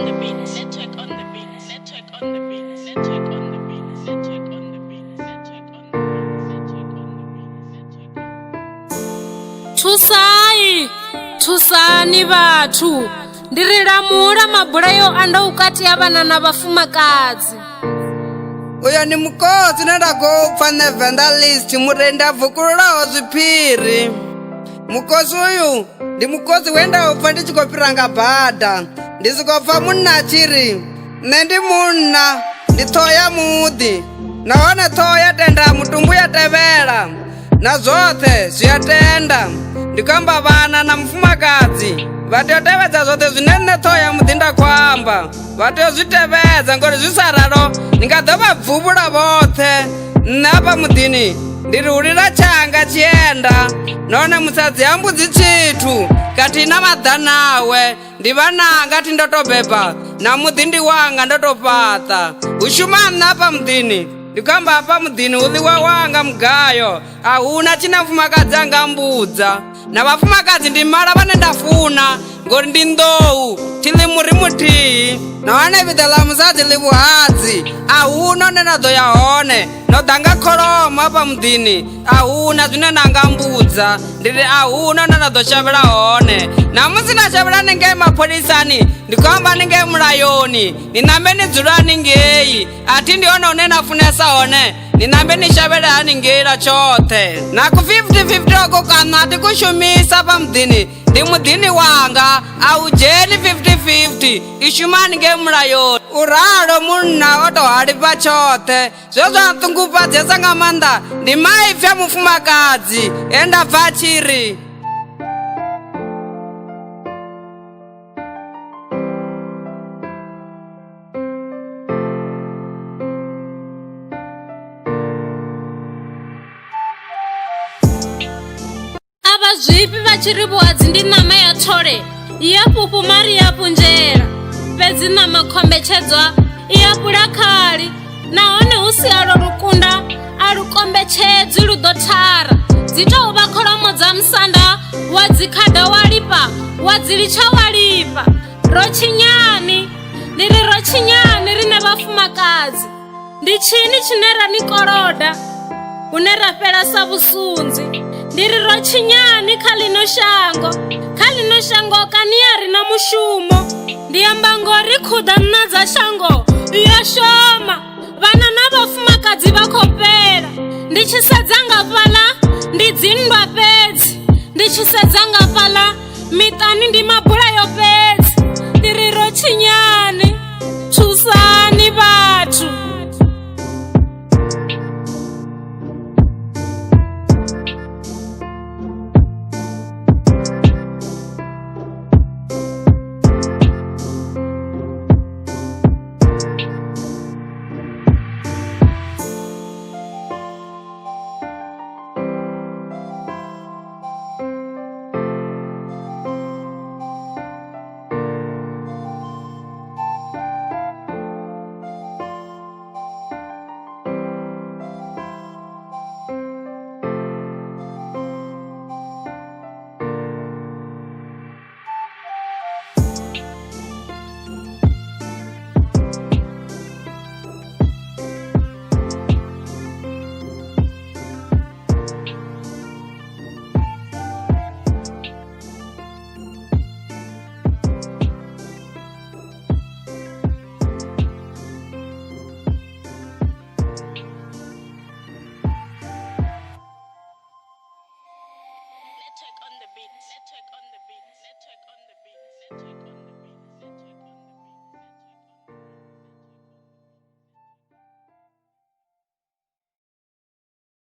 on the beat. Network on the beat. Network on the beat. Network on the beat. Network on the beat. Network on the beat. Network on the beat. Network on the beat. Thusai, thusani vhathu. Ndi ri lamula mabulayo a ndau kati ha vhana na vhafumakadzi. Uyo ndi mukosi une nda khou pfa nṋe Venḓa list murendi a bvukululaho zwiphiri. Mukosi uyu ndi mukosi we nda u pfa ndi tshi khou fhira nga bada ndi sokou pfa munna a tshi ri nṋe ndi munna ndi ṱhoho ya muḓi nahone ṱhoho ya tenda mutumbu ya tevhela na zwoṱhe zwi a tenda ndi khou amba vhana na mufumakadzi vha tea u tevhedza zwoṱhe zwine nṋe ṱhoho ya muḓi nda khou amba vha tea u zwi tevhedza ngori zwi sa ralo ndi nga ḓo vha bvuvhula vhoṱhe nṋe hafha muḓini ndi ri hu lila tshanga tshienda nahone musadzi ha mbudzi tshithu khathihi na maḓana awe ndi vhananga thi ndo to beba na muḓi ndi wanga ndo to fhaṱa hu shuma nṋe hafha muḓini ndi khou amba hafha muḓini hu ḽiwa wanga mugayo a huna tshine mufumakadzi a nga mbudza na vhafumakadzi ndi mala vhane nda funa ngori ndi nḓou thi ḽi muri muthihi nahone vhiḓa ḽa musadzi ḽi vhuhadzi a huna hune na ḓo ya hone no ḓa nga kholomo hafha muḓini a huna zwine na nga mbudza ndi ri a huna hune na ḓo shavhela hone na musi na shavhela haningei mapholisani ndi khou amba haningei mulayoni ni nambe ni dzula haningei a thi ndi hone hune na funesa hone ni nambe ni shavhele haningei lwa tshoṱhe na ku 50-50 oko kana a thi ku shumisa hafha muḓini ndi muḓini wanga a u dzheni 50-50 i shuma haningei mulayoni u ralo munna o tou halifha tshoṱhe zwe zwa nṱungufhadzesa nga maanḓa ndi maipfi a mufumakadzi e nda pfa a tshi ri A vha zwifhi vha tshi ri vhuhadzi ndi ṋama ya thole i ya fhufhu mari ya fhunzhela fhedzi ṋama khombetshedzwa i ya fhula khali nahone hu si alwo lukunda a lu kombetshedzwi lu ḓo thara dzi tou vha kholomo dza musanda wa dzi khada wa lifha wa dzi litsha wa lifha ro tshinyani ndi ri ro tshinyani riṋe vhafumakadzi Ndi tshini tshine ra ni koloda hune ra fhela sa vhusunzi? Ndi ri ro tshinyani kha ḽino shango? Kha ḽino shango kani a ri na mushumo? Ndi amba ngori khuḓa nṋa dza shango yo shoma, vhana na vhafumakadzi vha khou fhela. Ndi tshi sedza nga fhaḽa ndi dzinndwa fhedzi, ndi tshi sedza.